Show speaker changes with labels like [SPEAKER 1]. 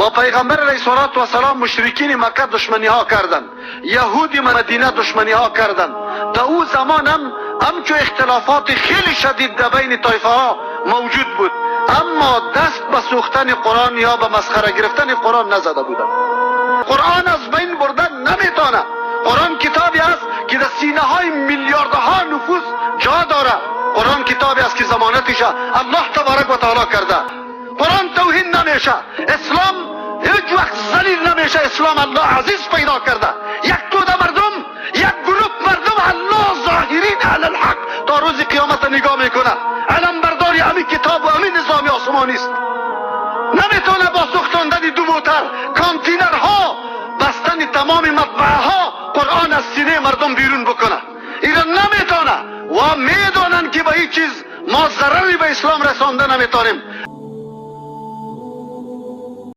[SPEAKER 1] با پیغمبر علیه الصلاة و سلام مشرکین مکه دشمنی ها کردن، یهود مدینه دشمنی ها کردن. تا او زمان هم همچو اختلافات خیلی شدید در بین طایفه ها موجود بود، اما دست به سوختن قرآن یا به مسخره گرفتن قرآن نزده بودن. قرآن از بین بردن نمیتونه. قرآن کتابی است که در سینه های میلیاردها نفوس جا داره. قرآن کتابی است که ضمانتش الله تبارک و تعالی کرده. قرآن توهین نمیشه، اسلام هیچ وقت ذلیل نمیشه. اسلام الله عزیز پیدا کرده. یک توده مردم، یک گروه مردم الله ظاهرین علی الحق تا روز قیامت نگاه میکنه. علم برداری همین کتاب و همین نظام آسمانی است. نمیتونه با سوختاندن دو موتر، کانتینرها، بستن تمام مطبعه ها قرآن از سینه مردم بیرون بکنه. ایران نمیتونه و میدانن که با این چیز ما ضرری به اسلام رسانده نمیتونیم.